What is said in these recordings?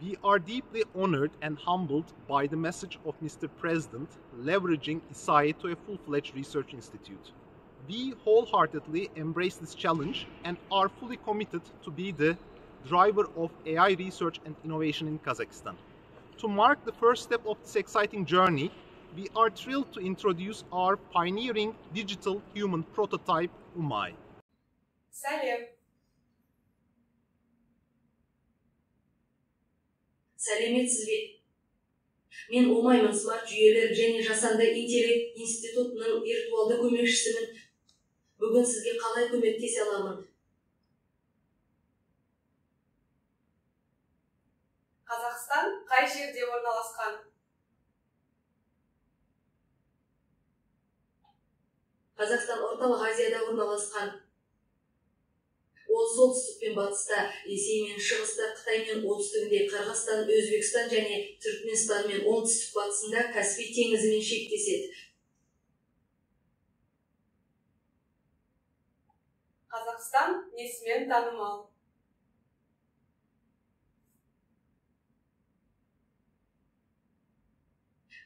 We are deeply honored and humbled by the message of Mr. President leveraging ISAE to a full-fledged research institute. We wholeheartedly embrace this challenge and are fully committed to be the driver of AI research and innovation in Kazakhstan. To mark the first step of this exciting journey, we are thrilled to introduce our pioneering digital human prototype, Umay. Сәлем! Сәлеметсіз бе? Мен Умаймын, смарт жүйелер және жасанды интеллект институтының виртуалды көмекшісімін. Бүгін сізге қалай көмектесе аламын? Қазақстан қай жерде орналасқан? Қазақстан Орталық Азияда орналасқан. Ол солтүстік пен батыста, Ресей мен шығыста, Қытай мен оңтүстігінде, Қырғызстан, Өзбекстан және Түркменстан мен оңтүстік батысында Каспий теңізімен шектеседі. Қазақстан несімен танымал?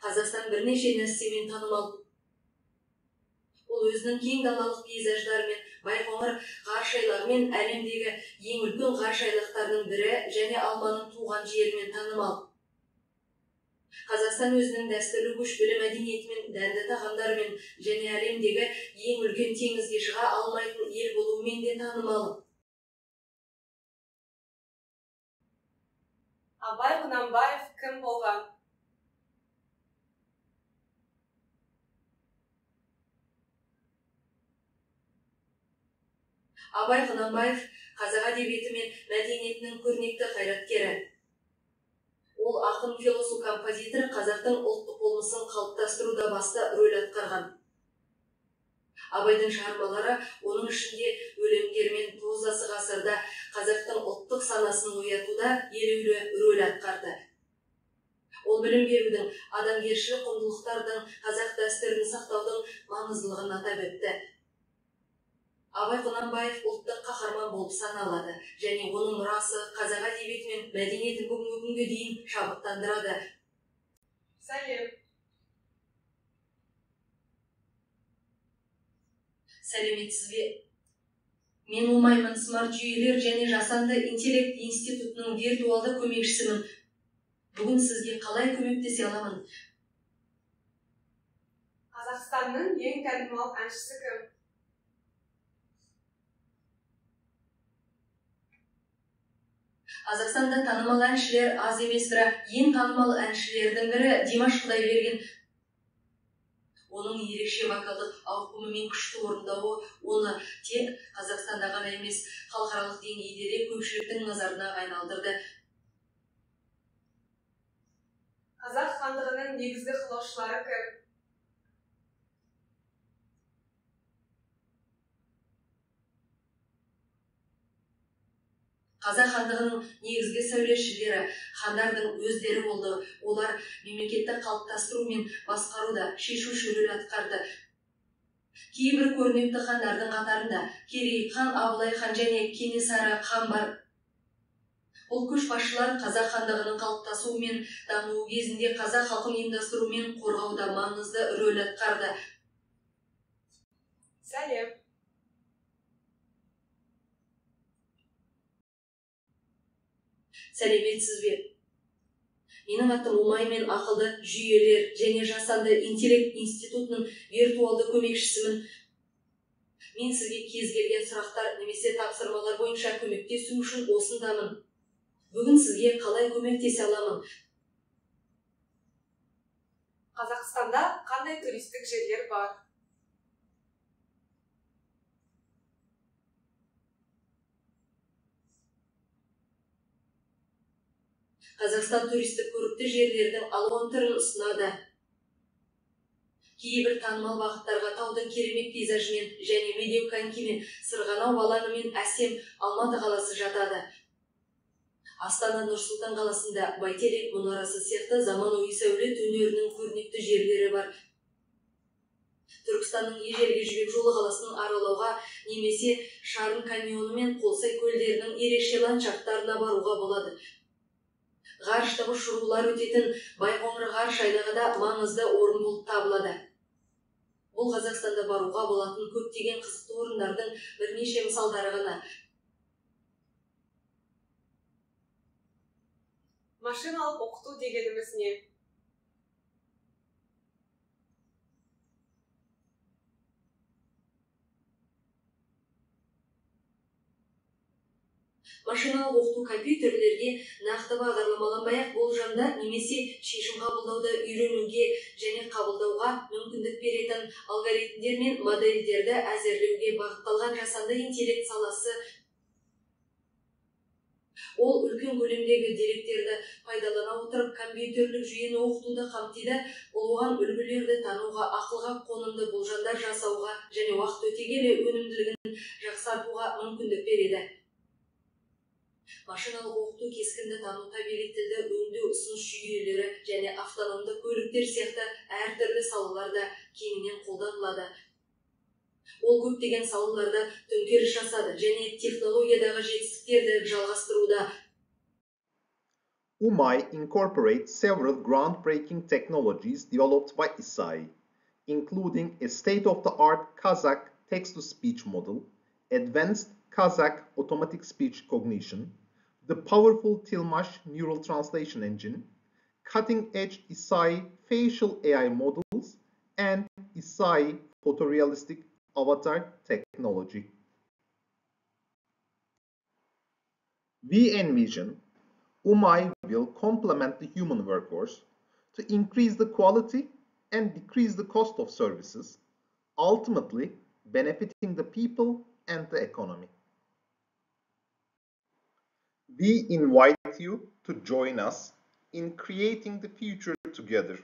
Қазақстан бірнеше нәрсемен танымал. Ол өзінің кең далалық пейзаждарымен, Байқоңыр ғарыш айлағымен әлемдегі ең үлкен ғарыш айлақтарының бірі және алманың туған жерімен танымал. Қазақстан өзінің дәстүрлі көшпелі мәдениетімен, дәнді тағамдарымен және әлемдегі ең үлкен теңізге шыға алмайтын ел болуымен де танымал. Абай Құнанбаев кім болған? Абай Құнанбаев қазақ әдебиеті мен мәдениетінің көрнекті қайраткері. Ол ақын, философ, композитор, қазақтың ұлттық болмысын қалыптастыруда басты рөл атқарған. Абайдың шығармалары, оның ішінде өлеңдері мен прозасы ғасырда қазақтың ұлттық санасын оятуда елеулі рөл атқарды. Ол білім берудің, адамгершілік құндылықтардың, қазақ дәстүрін сақтаудың маңыздылығын атап өтті. Абай Құнанбаев ұлттық қаһарман болып саналады және оның мұрасы қазақ әдебиеті мен мәдениетін бүгінгі күнге дейін шабыттандырады. Сәлем! Сәлеметсіз бе? Мен Умаймын, смарт жүйелер және жасанды интеллект институтының виртуалды көмекшісімін. Бүгін сізге қалай көмектесе аламын? Қазақстанның ең танымал әншісі кім? Қазақстанда танымал әншілер аз емес, бірақ ең танымал әншілердің бірі Димаш Құдайберген. Оның ерекше вокалдық ауқымы мен күшті орындауы оны тек Қазақстанда ғана емес, халықаралық деңгейде де көпшіліктің назарына айналдырды. Қазақ хандығының негізгі қалаушылары кім? Қазақ хандығының негізгі сәулетшілері хандардың өздері болды. Олар мемлекетті қалыптастыру мен басқаруда шешуші рөл атқарды. Кейбір көрнекті хандардың қатарында Керей хан, Абылай хан және Кенесары хан бар. Бұл көшбасшылар қазақ хандығының қалыптасуы мен дамуы кезінде қазақ халқын ұйымдастыру мен қорғауда маңызды рөл атқарды. Сәлем! Сәлеметсіз бе? Менің атым Умай, мен ақылды жүйелер және жасанды интеллект институтының виртуалды көмекшісімін. Мен сізге кез келген сұрақтар немесе тапсырмалар бойынша көмектесу үшін осындамын. Бүгін сізге қалай көмектесе аламын? Қазақстанда қандай туристік жерлер бар? Қазақстан туристік көрікті жерлердің алуан түрін ұсынады. Кейбір танымал бағыттарға таудың керемет пейзажымен және Медеу конькимен, сырғанау алаңымен әсем Алматы қаласы жатады. Астана, Нұр-Сұлтан қаласында Бәйтерек мұнарасы сияқты заманауи сәулет өнерінің көрнекті жерлері бар. Түркістанның ежелгі Жібек жолы қаласын аралауға немесе Шарын каньоны мен Қолсай көлдерінің ерекше ландшафттарына баруға болады. Ғарыштық ұшырулар өтетін Байқоңыр ғарыш айлағы да маңызды орын болып табылады. Бұл Қазақстанда баруға болатын көптеген қызықты орындардың бірнеше мысалдары ғана. Машиналық оқыту дегеніміз не? Машиналық оқыту компьютерлерге нақты бағдарламаланбай-ақ болжамда немесе шешім қабылдауды үйренуге және қабылдауға мүмкіндік беретін алгоритмдер мен модельдерді әзірлеуге бағытталған жасанды интеллект саласы. Ол үлкен көлемдегі деректерді пайдалана отырып компьютерлік жүйені оқытуды қамтиды. Ол оған үлгілерді тануға, ақылға қонымды болжамдар жасауға және уақыт өте келе өнімділігін жақсартуға мүмкіндік береді. Машиналық оқыту кескінді тану, табиғи тілді өңдеу, ұсыныс жүйелері және автономды көліктер сияқты әртүрлі салаларда кеңінен қолданылады. Ол көптеген салаларда төңкеріс жасады және технологиядағы жетістіктерді жалғастыруда. Umay incorporates several groundbreaking technologies developed by Isai, including a state-of-the-art Kazakh text-to-speech model, advanced Kazakh automatic speech cognition, the powerful Tilmash neural translation engine, cutting-edge Isai facial AI models, and Isai photorealistic avatar technology. We envision Umay will complement the human workforce to increase the quality and decrease the cost of services, ultimately benefiting the people and the economy. We invite you to join us in creating the future together.